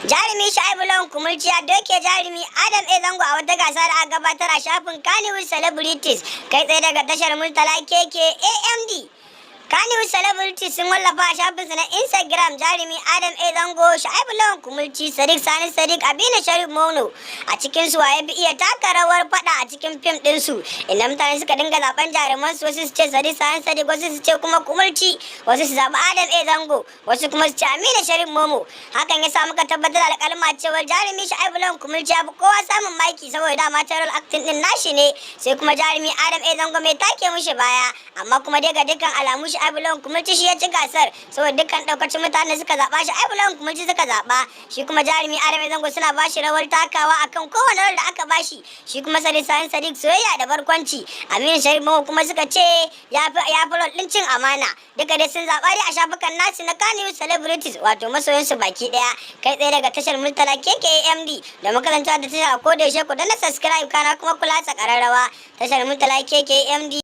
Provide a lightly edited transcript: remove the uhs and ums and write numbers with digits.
Jarumi Shaibu Lawan Kumulci ya doke jarumi Adam A Zango a wata gasa da aka gabatar a shafin Kannywood Celebrities, kai tsaye daga tashar Murtala KK AMD. Kannywood Celebrities sun wallafa a shafinsu na Instagram, jarumi Adam A Zango, Shaibu Lawan Kumulci, Sadiq Sani Sadiq, Aminu Sharif Mono. A cikin su waye fi iya taka rawar fada a cikin fim din su? Inda mutane suka dinga zaben jaruman su, wasu su ce Sadiq Sani Sadiq, wasu su ce kuma Kumulci, wasu su zaɓi Adam A Zango, wasu kuma su ce Aminu Sharif Momo. Hakan ya sa muka tabbatar da alƙalma cewa jarumi Shaibu Lawan Kumulci ya fi kowa samun maki, saboda dama ta role acting din nashi ne, sai kuma jarumi Adam A Zango mai take mushi baya. Amma kuma dai ga dukkan alamu Shaibu Lawan Kumulci shi ya ci gasar, saboda dukkan daukacin mutane suka zaɓa shi, Shaibu Lawan Kumulci suka zaɓa. Shi kuma jarumi Adam A Zango suna bashi rawar takawa akan kowane rawar da aka bashi. Shi kuma Sadiq Sani Sadiq, soyayya da barkwanci. Aminu Sharif Momo kuma suka ce ya fi role din cin amana. Duka dai sun zaɓa dai a shafukan nasu na Kannywood Celebrities, wato masoyansu baki ɗaya. Kai tsaye daga tashar Murtala KKMD da makaranta da tashar a koda yaushe, ku danna subscribe, kana kuma kula ƙararrawa. Tashar Murtala KKMD.